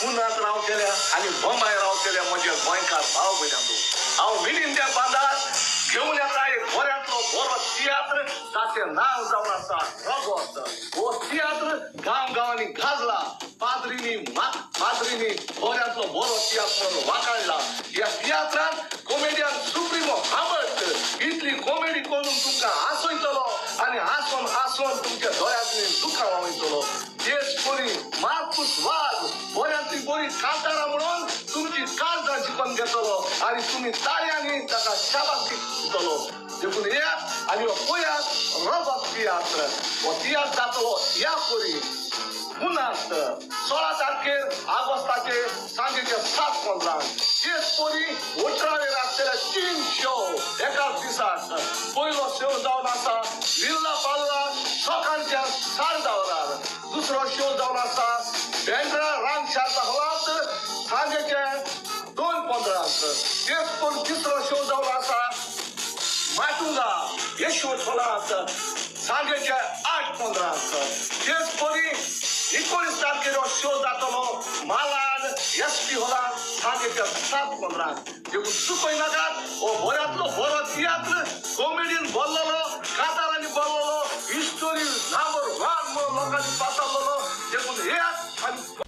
पुनात रावतल्या आनी बॉम्बाय रावतल्या म्हजे गोंयकार भाव भयणांनो, हांव मिलिंद्या बांदार घेवन येता एक बऱ्यांतलो बरो तियात्र, ताचें नांव जावन आसा रगत. हो तियात्र गांव गांवांनी गाजला. पाद्रीनी पाद्रीनी बऱ्यांतलो बरो तियात्र म्हणून वाखाणला. ह्या तियात्रान कॉमेडियन सुप्रिमो हाबट इतली कॉमेडी करून तुमकां हांसयतलो आनी हांसोन हांसोन तुमच्या दोळ्यांतली दुकां व्हांवयतलो. तेच परी मार्कूस वाज बऱ्यांतली बरी कांतारां म्हणून तुमची काळजां जिखून घेतलो आनी तुमी ताळयांनी ताका शाबासकी दितलो. देखून येयात आनी हो पळयात रगत तियात्र. हो तियात्र जातलो ह्या परी पुनात 16 तारखेर ऑगस्टाचे सांजेचे 7:15. तेच परी 18वेर आसतले 3 शो एकाच दिसाक. पयलो शो जावन आसा विर्ला पार्ला सकाळच्या 10:30 वरार. दुसरो शो जावन आसा बेंद्रा रांग शारदा हॉलांत सांजेचे 2:15. तेच परी तिसरो शो जावन आसा माटुंगा यशवंत हॉलांत सांजेचे 8:15. तेच परी 19 तारखेर शो जातलो मालाड एस पी हॉलांत सांजेच्या 7:15. देखून चुकय नाकात. हो बऱ्यांतलो बरो तियात्र, कॉमेडीन भरलेलो, कातारांनी भरलेलो, हिस्टोरी नंबर 1 म्हणून लोकांनी पाचारलेलो. देखून येयात आनी